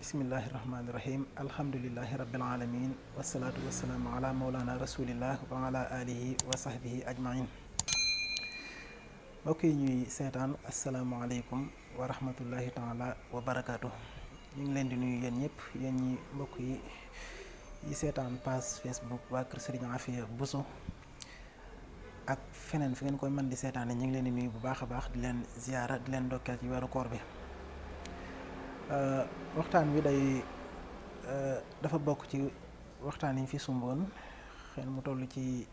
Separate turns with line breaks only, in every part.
bismillahi rahmaani rahim alhamdulilahi rabbil alamin wasalaatu wasalaamu ala mawlana rasulillah wa ala alihi wa sahbihi ajmain mbokk yi ñuy seetaan asalaamualeykum wa rahmatullahi taala wa barakaatu. ñu ngi leen di nuyu yéen ñëpp yéen ñi mbokk yi seetaan page Facebook waa kër Serigne Afia Bousso ak feneen fi ngeen koy mën di seetaane ñu ngi leen di nuyu bu baax a baax di leen ziyaara di leen ndokkeel ci weeru koor bi. waxtaan wi day dafa bokk ci waxtaan yi fi sumboon xëy na mu toll ci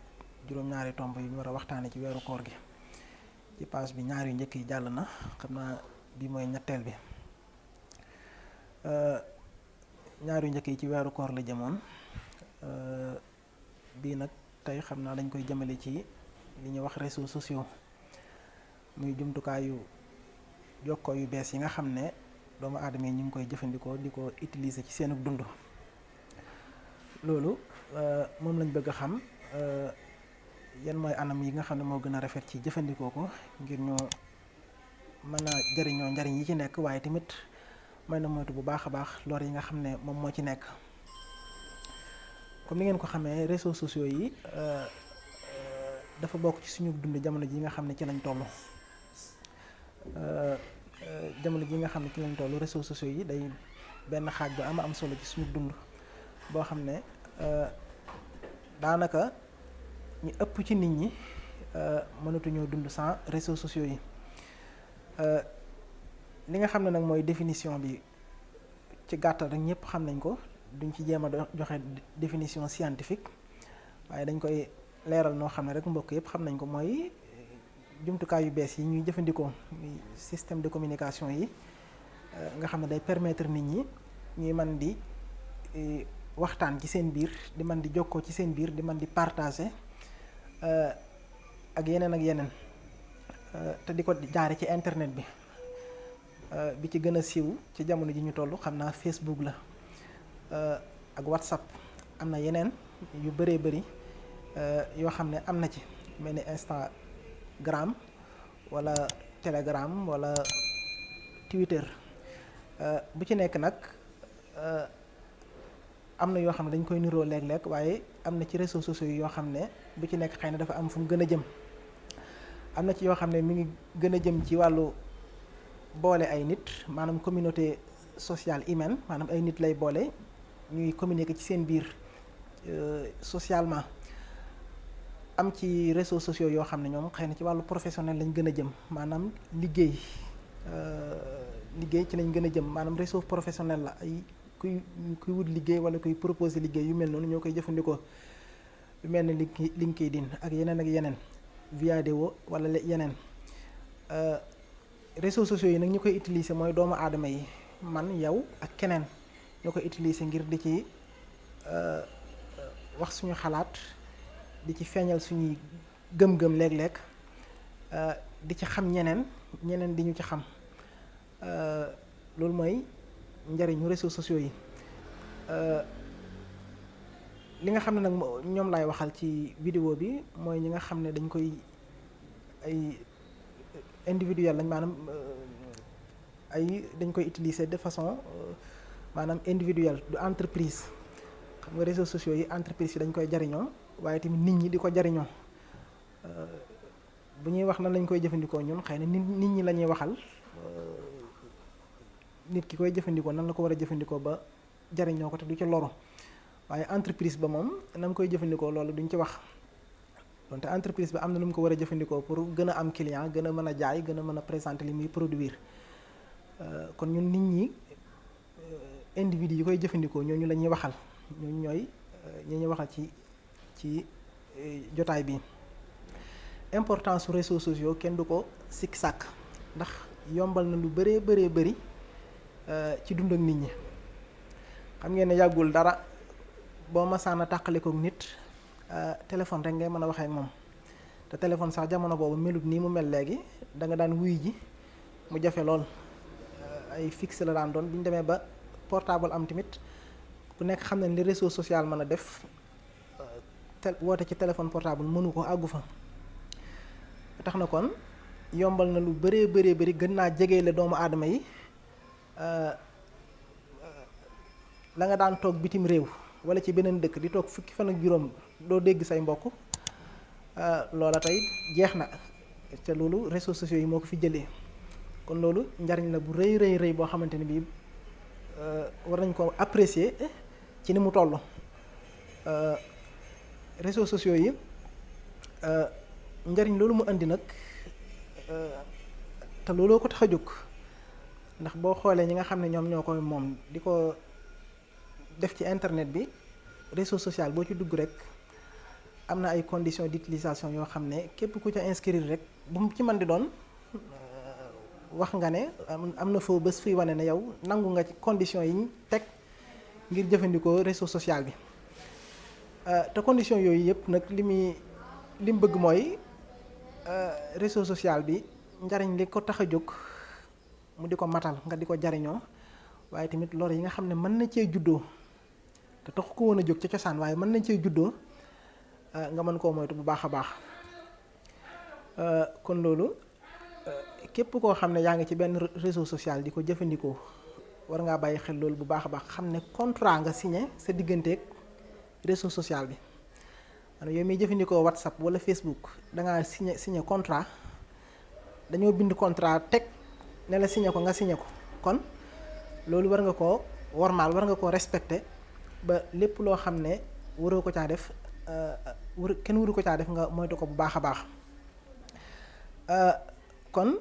juróom-ñaari tomb yu ñu war a waxtaane ci weeru koor gi. ci page bi ñaar yu njëkk yi jàll na xam naa bi mooy ñetteel bi. ñaar yu njëkk yi ci weeru koor la jëmoon bii nag tey xam naa dañ koy jëmale ci li ñuy wax réseaux sociaux muy jumtukaayu jokkoo yu bees yi nga xam ne doomu aadama yi ñu ngi koy jëfandikoo di ko utiliser ci seenug dund. loolu moom lañ bëgg a xam yan mooy anam yi nga xam ne moo gën a rafet ci jëfandikoo ko ngir ñu mën a jëriñoo njariñ yi ci nekk, waaye tamit may na moytu bu baax a baax lor yi nga xam ne moom moo ci nekk. comme ni ngeen ko xamee réseaux sociaux yi dafa bokk ci suñu dund jamono ji nga xam ne ci lañ toll. jamono ji nga xam ne ci lañ toll réseaux sociaux yi day benn xaaj bu am solo ci suñu dund boo xam ne daanaka ñu ëpp ci nit ñi mënatuñoo dund sans réseaux sociaux yi. li nga xam ne nag mooy définition bi ci gàttal rek ñëpp xam nañ ko, duñ ci jéem a joxe définition scientifique, waaye dañ koy leeral noo xam ne rek mbokk yëpp xam nañ ko. mooy jumtukaay yu bees yi ñuy jëfandikoo muy système de communication yi nga xam ne day permettre nit ñi ñuy mën di waxtaan ci seen biir, di mën di jokkoo ci seen biir, di mën di partager ak yeneen te di ko jaare ci internet bi. bi ci gën a siiw ci jamono ji ñu toll xam naa Facebook la ak WhatsApp. am na yeneen yu bëree bëri yoo xam ne am na ci mel ni Instagram wala Telegram wala Twitter. bu ci nekk nag am na yoo xam ne dañ koy niroo léeg-léeg, waaye am na ci réseaux sociaux yi yoo xam ne bu ci nekk xëy na dafa am fu mu gën a jëm. am na ci yoo xam ne mi ngi gën a jëm ci wàllu boole ay nit, maanaam communauté sociale humaine, maanaam ay nit lay boole ñuy communiquer ci seen biir socialement. am ci réseaux sociaux yoo xam ne ñoom xëy na ci wàllu professionnel lañ gën a jëm, maanaam liggéey ci lañ gën a jëm, maanaam réseau professionnel la. ay kuy wut liggéey wala kuy proposer liggéey yu mel noonu ñoo koy jëfandikoo, yu mel ni LinkedIn ak yeneen Viadeo wala yeneen. réseaux sociaux yi nag ñu koy utiliser mooy doomu aadama yi, man yow ak keneen ñoo koy utiliser ngir di ci wax suñu xalaat, di ci feeñal suñuy gëm-gëm léeg-léeg, di ci xam ñeneen di ñu ci xam. loolu mooy njariñu réseaux sociaux yi. li nga xam ne nag ñoom laay waxal ci vidéo bi mooy ñi nga xam ne dañ koy ay individuel lañ, maanaam dañ koy utiliser de façon maanaam individuelle, du entreprise. xam nga réseaux sociaux yi entreprise yi dañ koy jariñoo, waaye tamit nit ñi di ko jariñoo. bu ñuy wax nan lañ koy jëfandikoo ñun xëy na nit ñi la ñuy waxal. nit ki koy jëfandikoo nan la ko war a jëfandikoo ba jariñoo ko te du ci loru, waaye entreprise ba moom na mu koy jëfandikoo loolu duñ ci wax. donte entreprise ba am na nu mu ko war a jëfandikoo pour gën a am client, gën a mën a jaay, gën a mën a présenter li muy produire. kon ñun nit ñi individu yi koy jëfandikoo ñooñu la ñuy waxal, ñooñu ñooy ñi ñuy waxal ci jotaay bi. importance su réseaux sociaux kenn du ko sikk sàkk, ndax yombal na lu bëree bëri ci dund ak nit ñi. xam ngeen ne yàggul dara boo masaan a tàqalikook nit téléphone rek ngay mën a waxee ak moom, te téléphone sax jamono boobu melut nii mu mel léegi. da nga daan wuy ji mu jafe lool, ay fixe la daan doon. bi ñu demee ba portable am tamit ku nekk xam ne li réseau social mën a def, woote ci téléphone portable mënu ko àggu fa. tax na kon yombal na lu bëree bëri gën naa jege la doomu aadama yi la nga daan toog bitim réew wala ci beneen dëkk di toog fukki fan ak juróom doo dégg say mbokk loola tey jeex na te loolu réseaux sociaux yi moo ko fi jëlee kon loolu njariñ la bu rëy boo xamante ni bii war nañ ko apprécier ci ni mu toll. Réseaux sociaux yi njariñ loolu mu indi nag te looloo ko tax a jóg ndax boo xoolee ñi nga xam ne ñoom ñoo koy moom di ko def ci internet bi réseau social boo ci dugg rek am na ay conditions d'utilisation yoo xam ne képp ku ca inscrire rek bu mu ci mën di doon wax nga ne am na foo bés fuy wane ne yow nangu nga ci conditions yi ñu teg ngir jëfandikoo réseau social bi te conditions yooyu yëpp nag li mu bëgg mooy réseau social bi njariñ li ko tax a jóg mu di ko matal nga di ko jariñoo waaye tamit lor yi nga xam ne mën na cee juddoo te taxu ko woon a jóg ca cosaan waaye mën nañ cee juddoo nga mën koo moytu bu baax a baax kon loolu képp koo xam ne yaa ngi ci benn réseau social di ko jëfandikoo war ngaa bàyyi xel loolu bu baax a baax xam ne contrat nga signé sa digganteeg réseau social bi maanaam yow miy jëfandikoo WhatsApp wala Facebook da ngaa signé contrat dañoo bind contrat teg ne la signé ko nga signé ko kon loolu war nga koo wormaal war nga koo respecté ba lépp loo xam ne waroo ko caa def kenn waru ko caa def nga moytu ko bu baax a baax kon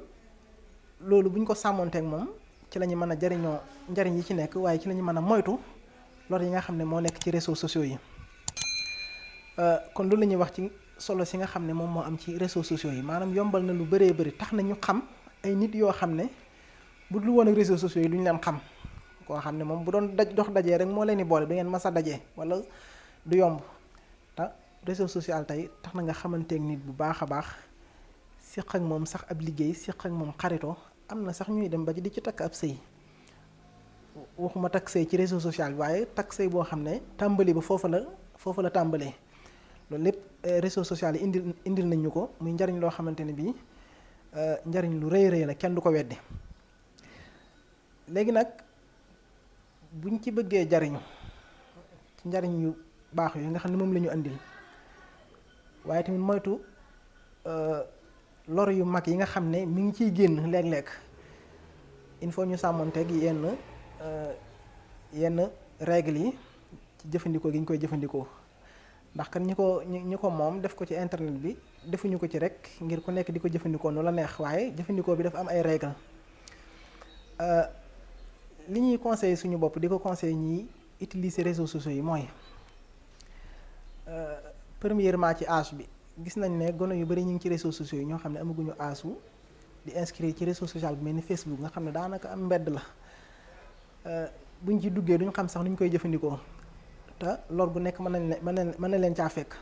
loolu bu ñu ko sàmmoonteeg moom ci la ñu mën a jariñoo njariñ yi ci nekk waaye ci la ñu mën a moytu lor yi nga xam ne moo nekk ci réseaux sociaux yi kon loolu la ñuy wax ci solo si nga xam ne moom moo am ci réseaux sociaux yi maanaam yombal na lu bëree bëri tax na ñu xam ay nit yoo xam ne bu dul woon ak réseaux sociaux yi lu ñu leen xam koo xam ne moom bu doon dox dajee rek moo leen di boole du ngeen mas a dajee wala du yomb te réseau social tey tax na nga xamanteeg nit bu baax a baax siq ak moom sax ab liggéey siq ak moom xaritoo am na sax ñuy dem ba ci di ci takk ab sëy waxuma takk sëy ci réseau social bi waaye takk sëy boo xam ne tàmbali ba foofu la tàmbalee loolu lépp réseau social yi indil nañ ñu ko muy njariñ loo xamante ne bii njariñ lu rëy la kenn du ko weddi léegi nag buñ ci bëggee jariñu ci njariñ yu baax yooyu nga xam ne moom la ñu indil waaye tamit moytu lor yu mag yi nga xam ne mi ngi ciy génn léeg-léeg il faut ñu sàmmonteeg yenn règles yi ci jëfandikoo gi ñu koy jëfandikoo ndax kan ñi ko moom def ko ci internet bi defuñu ko ci rek ngir ku nekk di ko jëfandikoo nu la neex waaye jëfandikoo bi dafa am ay règles li ñuy conseiller suñu bopp di ko conseiller ñiy utiliser réseaux sociaux yi mooy premièrement ci âge bi gis nañ ne gone yu bari ñu ngi ci réseaux sociaux yi ñoo xam ne amaguñu âge di inscrire ci réseau social bi mel ni Facebook nga xam ne daanaka am mbedd la buñ ci duggee duñ xam sax nu ñu koy jëfandikoo te lor gu nekk mën na leen caa fekk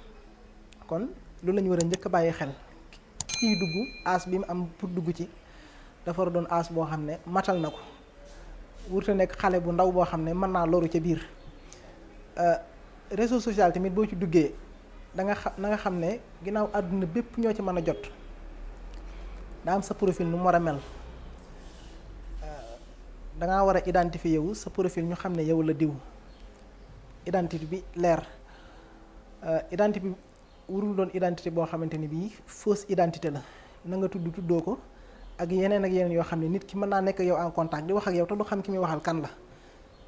kon loolu la ñu war a njëkk a bàyyi xel ciy dugg âge bi mu am pour dugg ci dafa war a doon âge boo xam ne matal na ko wurte nekk xale bu ndaw boo xam ne mën naa loru ca biir réseau social tamit boo ci duggee na nga xam ne ginnaaw àdduna bépp ñoo ci mën a jot daa am sa profil nu mu war a mel dangaa war a identifier wu sa profil ñu xam ne yow la diw identité bi leer identité bi warul doon identité boo xamante ni bii fausse identité la na nga tuddoo ko ak yeneen yoo xam ne nit ki mën naa nekk yow en contact di wax ak yow te du xam ki muy waxal kan la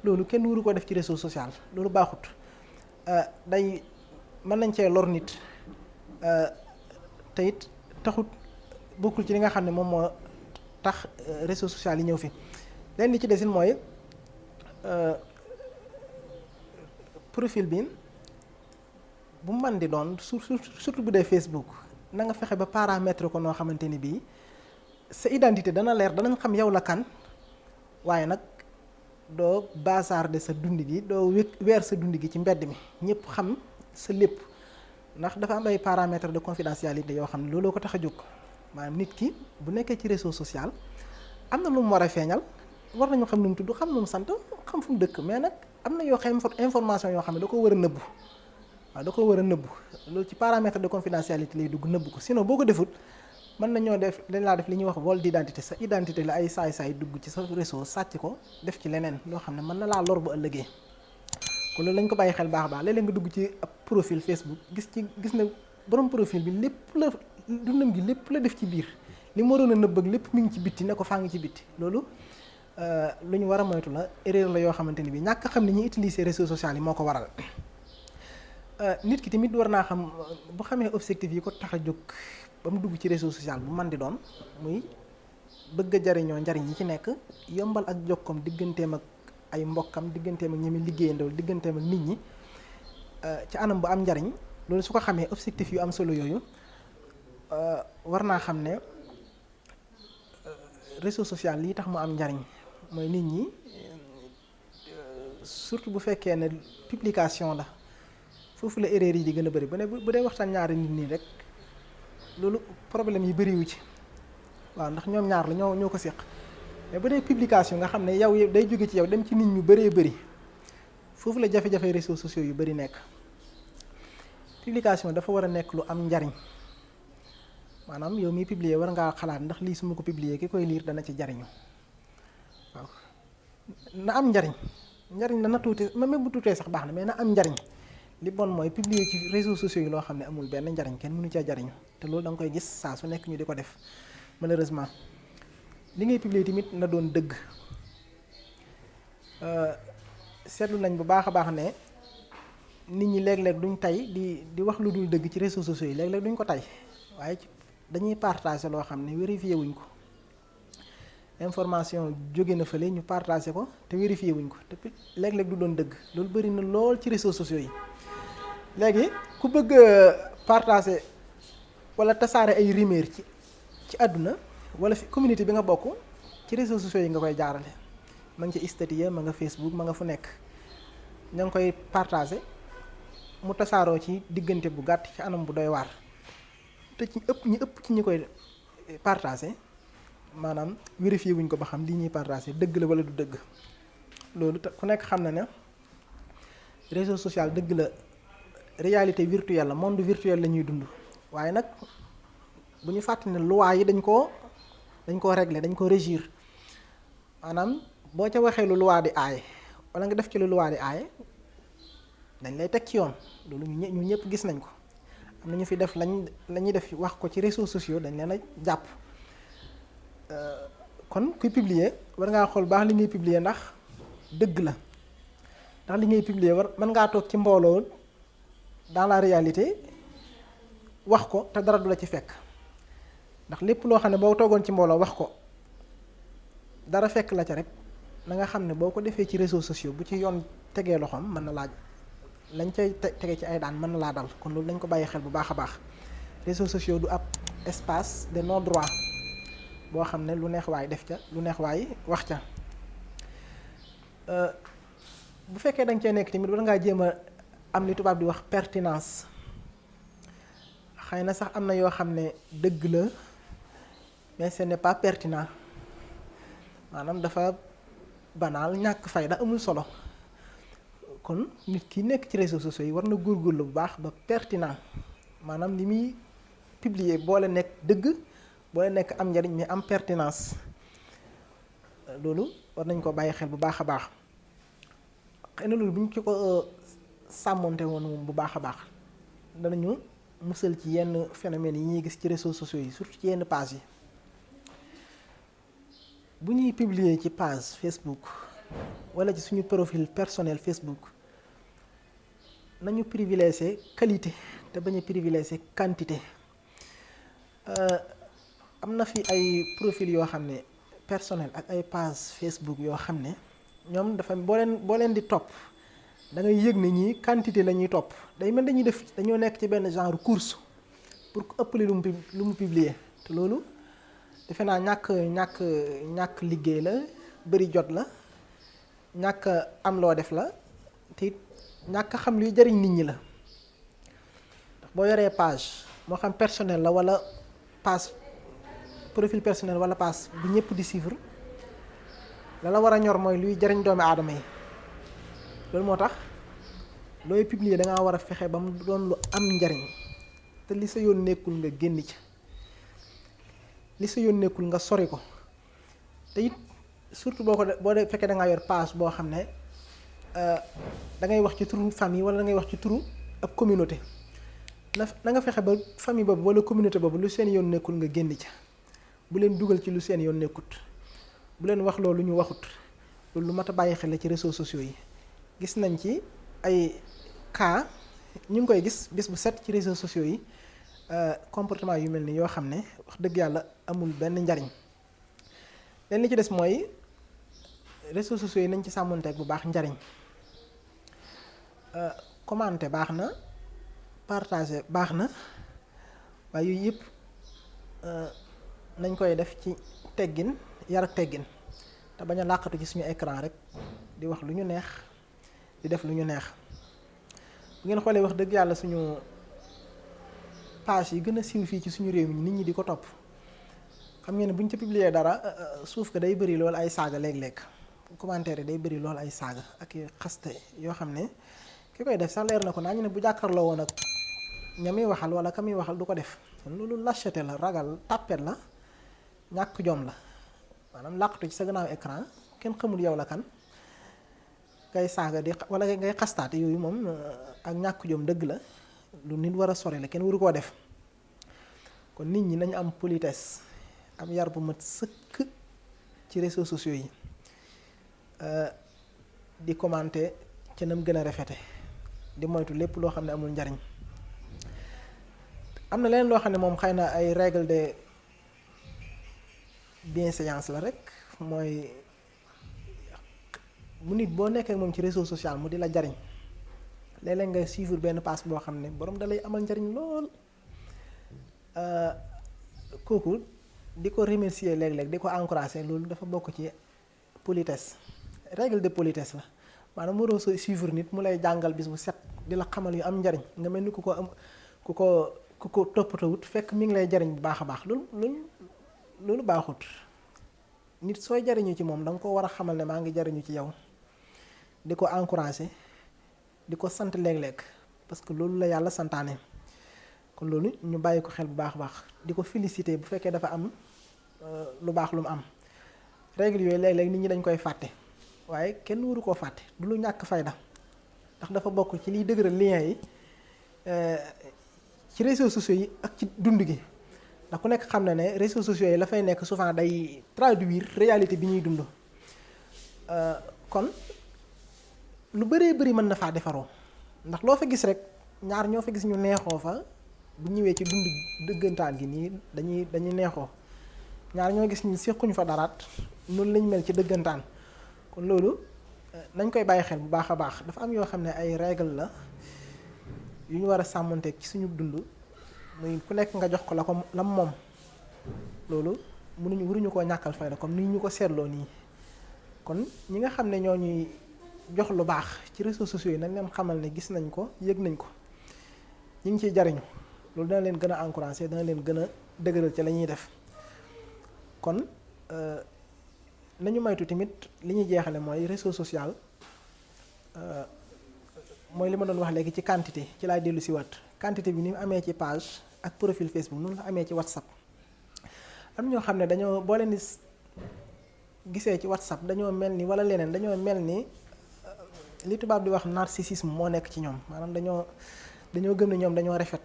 loolu kenn waru ko def ci réseau social loolu baaxut day mën nañ cee lor nit te it taxut bokkul ci li nga xam ne moom moo tax réseau social yi ñëw fi leen li ci desin mooy profil bi bu mën di doon surtout bu dee Facebook na nga fexe ba paramètre ko noo xamante ni bii sa identité dana leer danañ xam yow la kan waaye nag doo bazarder sa dund gi doo weer sa dund gi ci mbedd mi ñëpp xam sa lépp ndax dafa am ay paramètres de confidentialité yoo xam ne looloo ko tax a jóg maanaam nit ki bu nekkee ci réseau social am na lu mu war a feeñal war nañu xam nu mu tudd xam nu mu sant xam fu mu dëkk mais nag am na yoo xam information yoo xam ne da ko war a nëbbu waaw da ko war a nëbbu loolu ci paramètre de confidentialité lay dugg nëbbu ko sinon boo ko defut mën nañoo def dañ laa def li ñuy wax vol d'identité. Sa identité la ay saay-saay dugg ci sa réseau sàcc ko def ci leneen loo xam ne mën na laa lor bu ëllëgee. kon loolu lañ ko bàyyi xel baax a baax léeg-léeg nga dugg ci ab profil Facebook gis na borom profil bi lépp la dundam gi lépp la def ci biir li mu waroon a nëbb ak lépp mi ngi ci bitti ne ko faa ngi ci bitti. loolu lu ñu war a moytu la, erreur la yoo xamante ni bi ñàkk xam ni ñuy utiliser réseaux sociaux yi moo ko waral. nit ki tamit war naa xam bu xamee objectif yi ko tax a jóg ba mu dugg ci réseau social bu man di doon muy bëgg a jariñoo njariñ yi ci nekk, yombal ak jokkoom digganteem ak ay mbokkam, digganteem ak ñi muy liggéeyandoo, digganteem ak nit ñi ci anam bu am njariñ. loolu su ko xamee objectif yu am solo yooyu war naa xam ne réseau social lii tax mu am njariñ mooy nit ñi, surtout bu fekkee ne publication la, foofu la erreur yi di gën a bëri. bu dee waxtaan ñaari nit nii rek loolu problème yi bëriwu ci, waaw ndax ñoom ñaar la ñoo ko séq. mais bu dee publication nga xam ne yow day jóge ci yow dem ci nit ñu bëree bëri, foofu la jafe-jafe réseaux sociaux yu bëri nekk. publication dafa war a nekk lu am njariñ, maanaam yow miy publier war ngaa xalaat ndax lii su ma ko publier ki koy liir dana ci jariñu. waaw na am njariñ dana tuuti, même bu tuutee sax baax na, mais na am njariñ. li bon mooy publier ci réseaux sociaux yi loo xam ne amul benn njariñ, kenn mënu cee jariñu, te loolu da nga koy gis saa su nekk ñu di ko def malheureusement. li ngay publier tamit na doon dëgg. seetlu nañ bu baax a baax ne nit ñi léeg-léeg duñ tay di wax lu dul dëgg ci réseaux sociaux yi, léeg-léeg duñ ko tay, waaye dañuy partager loo xam ne vérifié wuñ ko. information jóge na fële ñu partager ko te vérifié wuñ ko, te léeg-léeg du doon dëgg. loolu bëri na lool ci réseaux sociaux yi. léegi ku bëgg partager wala tasaare ay rumeur ci àdduna wala fi communauté bi nga bokk, ci réseaux sociaux yi nga koy jaarale. ma nga ci statut, ma nga Facebook, ma nga fu nekk, ña ngi koy partager mu tasaaroo ci diggante bu gàtt ci anam bu doy waar. te ñi ëpp ci ñi koy partager maanaam vérifié wuñ ko ba xam lii ñuy partager dëgg la wala du dëgg. loolu te ku nekk xam na ne réseau social dëgg la réalité virtuelle la, monde virtuel la ñuy dund, waaye nag bu ñu fàttali ne loi yi dañ koo régler, dañ ko régir. maanaam boo ca waxee lu loi di aaye wala nga def ci lu loi di aaye dañ lay teg ci yoon. loolu ñu ñëpp gis nañ ko. am na ñu fi def la ñuy def wax ko ci réseaux sociaux, dañ leen a jàpp. kon kuy publier war ngaa xool baax li ngay publier ndax dëgg la, ndax li ngay publier mën ngaa toog ci mbooloo dans la réalité wax ko te dara du la ci fekk. ndax lépp loo xam ne boo toogoon ci mbooloo wax ko dara fekk la ca rek, na nga xam ne boo ko defee ci réseaux sociaux bu ci yoon tegee loxoom mën na laaj lañ cay tege ci ay daan mën na laa dal. kon loolu dañ ko bàyyi xel bu baax a baax. réseaux sociaux du ab espace de non droit boo xam ne lu neex waay def ca, lu neex waay wax ca. bu fekkee da nga cee nekk tamit war ngaa jéem a am li tubaab di wax pertinence. xëy na sax am na yoo xam ne dëgg la, mais ce n'est pas pertinent, maanaam dafa banal, ñàkk fayda, amul solo. kon nit ki nekk ci réseaux sociaux yi war na góorgóorlu bu baax ba pertinent, maanaam li muy publier boole nekk dëgg, boole nekk am njariñ mais am pertinence. loolu war nañ ko bàyyi xel bu baax a baax. xëy na loolu bu ñu ci ko sàmmonte woon moom bu baax a baax danañu musal ci yenn phénomènes yi ñuy gis ci réseaux sociaux yi, surtout ci yenn page yi. bu ñuy publier ci page Facebook wala ci suñu profil personnel Facebook, nañu privilégier qualité te bañ a privilégier quantité. am na fi ay profil yoo xam ne personnel ak ay page Facebook yoo xam ne ñoom dafa boo leen di topp da ngay yëg ne ñii quantité la ñuy topp. day mel dañoo nekk ci benn genre course pour ëppale lu mu publier. te loolu defe naa ñàkk liggéey la, bëri jot la, ñàkk am loo def la, te it ñàkk xam luy jariñ nit ñi la. ndax boo yoree page moo xam personnel la wala page profil personnel wala page bu ñëpp di suivre, la war a ñor mooy luy jariñ doomi aadama yi. loolu moo tax looy publier da ngaa war a fexe ba mu doon lu am njariñ te li sa yoon nekkul nga génn ci. li sa yoon nekkul nga sori ko te it surtout boo dee fekkee da ngaa yor page boo xam ne da ngay wax ci turu famille wala da ngay wax ci turu ab communauté na nga fexe ba famille boobu wala communauté boobu lu seen yoon nekkul nga génn ca bu leen dugal ci lu seen yoon nekkut bu leen wax loolu ñu waxut loolu lu mat a bàyyi xel la ci réseaux sociaux yi. gis nañ ci ay cas ñu ngi koy gis bis bu set ci réseaux sociaux yi comportement yu mel ni yoo xam ne wax dëgg yàlla amul benn njariñ leen li ci des mooy réseaux sociaux yi nañ ci sàmmanteeg bu baax njariñ commenter baax na partager baax na waaye yooyu yëpp nañ koy def ci teggin yar ak teggin te bañ a làqatu ci suñu écran rek di wax lu ñu neex di def lu ñu neex bu ngeen xoolee wax dëgg yàlla suñu page yi gën a siiw fii ci suñu réew mi nit ñi di ko topp xam ngeen ne bu ñu ca publier dara suuf ka day bëri lool ay saaga léeg-léeg commentaire yi day bëri lool ay saaga ak xaste yoo xam ne ki koy def sax leer na ko naa ñu ne bu jàkkaarloo woon ak ña muy waxal wala ka muy waxal du ko def loolu lâcheté la ragal tàppet la ñàkk jom la maanaam làqatu ci sa gannaaw écran kenn xamul yow la kan ngay saaga di wala ngay xastaate yooyu moom ak ñàkk jom dëgg la lu nit war a sori la kenn waru koo def kon nit ñi nañu am politesse am yar bu mat sëkk ci réseaux sociaux yi di commenter ca nam gën a rafete di moytu lépp loo xam ne amul njariñ am na leneen loo xam ne moom xëy na ay règle de bienséance la rek mooy bu nit boo nekkee moom ci réseau social mu di la jariñ léeg-léeg nga suivre benn passe boo xam ne borom dalay amal njariñ lool kooku di ko remercier léeg-léeg di ko encourager loolu dafa bokk ci politesse règle de politesse la maanaam waroo soo suivre nit mu lay jàngal bis bu set di la xamal yu am njariñ nga mel ni ku ko toppatawut fekk mi ngi lay jariñ bu baax a baax loolu baaxut nit sooy jariñu ci moom da nga ko war a xamal ne maa ngi jariñu ci yow di ko encourager di ko sant léeg-léeg parce que loolu la yàlla santaane kon loolu ñu bàyyi ko xel bu baax a baax di ko féliciter bu fekkee dafa am lu baax lu mu am règle yooyu léeg-léeg nit ñi dañ koy fàtte waaye kenn waru koo fàtte du lu ñàkk fayda ndax dafa bokk ci liy dëgëral lien yi ci réseaux sociaux yi ak ci dund gi ndax ku nekk xam na ne réseaux sociaux yi la fay nekk souvent day traduire réalité bi ñuy dund kon lu bëree bëri mën na faa defaroo ndax loo fa gis rek ñaar ñoo fa gis ñu neexoo fa bu ñëwee ci dund dëggantaan gi nii dañuy neexoo ñaar ñoo gis ñu séquñu fa daraat noonu lañ mel ci dëggantaan kon loolu nañ koy bàyyi xel bu baax a baax dafa am yoo xam ne ay règle la yu ñu war a sàmmanteeg ci suñu dund muy ku nekk nga jox ko la moom loolu waruñu koo ñàkkal fayda comme ni ñu ko seetloo nii kon ñi nga xam ne ñoo ñuy jox lu baax ci réseaux sociaux yi nañ leen xamal ne gis nañ ko yëg nañ ko ñu ngi ciy jariñu loolu dana leen gën a encourager dana leen gën a dëgëral ci la ñuy def kon nañu maytu tamit li ñuy jeexale mooy réseau social mooy li ma doon wax léegi ci quantité ci laay dellu si waat quantité bi ni mu amee ci page ak profil Facebook noonu la amee ci WhatsApp am ñoo xam ne dañoo boo leen di gisee ci WhatsApp dañoo mel ni wala leneen dañoo mel ni li tubaab di wax narcissisme moo nekk ci ñoom maanaam dañoo gëm ne ñoom dañoo rafet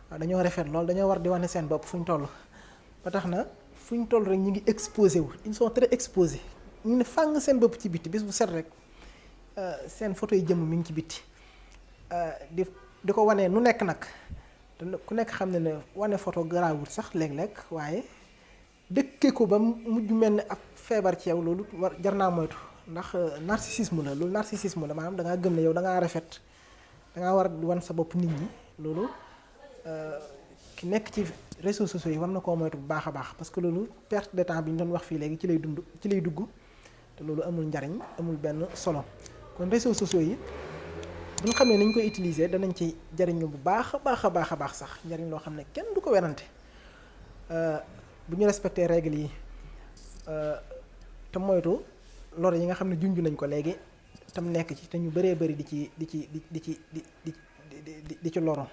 waaw dañoo rafet loolu dañoo war di wane seen bopp fu ñu toll ba tax na fu ñu toll rek ñu ngi exposé wu ils sont très exposés ñu ne fàng seen bopp ci bitti bis bu set rek seen photo yi jëmm mi ngi ci bitti di ko wane nu nekk nag te ku nekk xam ne wane photo garaawul sax léeg-léeg waaye dëkkee ko ba mujj mel ni ab feebar ci yow loolu jar naa moytu ndax narcissisme la loolu narcissisme la maanaam da ngaa gëm ne yow da ngaa rafet da ngaa war a wan sa bopp nit ñi loolu ki nekk ci réseaux sociaux yi war na koo moytu bu baax a baax parce que loolu perte de temps bi ñu doon wax fii léegi ci lay dugg te loolu amul njariñ amul benn solo kon réseaux sociaux yi bu ñu xamee ni ñu koy utiliser danañ ci jariñu bu baax a baax a baax a baax sax njariñ loo xam ne kenn du ko werante bu ñu respecté règles yi te moytu lor yi nga xam ne junj nañ ko léegi tam nekk ci te ñu bëree bëri di ci loro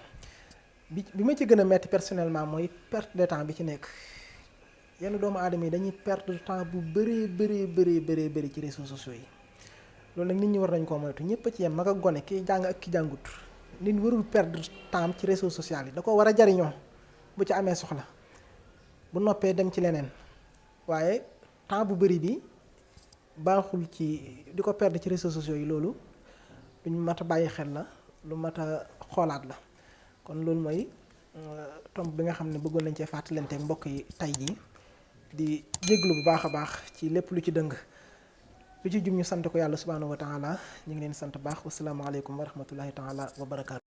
bi ma ci gën a metti personnellement mooy perte de temps bi ci nekk yenn doomu aadama yi dañuy perdre temps bu bëri ci réseaux sociaux yi loolu nag nit ñi war nañ koo moytu ñëpp a ci yem mag ak gone ki jàng ak ki jàngut nit warul perdre temps ci réseaux sociaux yi da ko war a jariñoo bu ci amee soxla bu noppee dem ci leneen waaye temps bu bëri bi baaxul ci di ko perdre ci réseaux sociaux yi loolu luñ mat a bàyyi xel la lu mat a xoolaat la kon loolu mooy tomb bi nga xam ne bëggoon nañ cee fàttalante ak mbokk yi tey jii di jéglu bu baax a baax ci lépp lu ci dëng lu ci jum ñu sant ko yàlla subhaanahu wa taala ñu ngi leen sant baax wasalaamaaleykum wa rahmatullahi taala wa barakaatu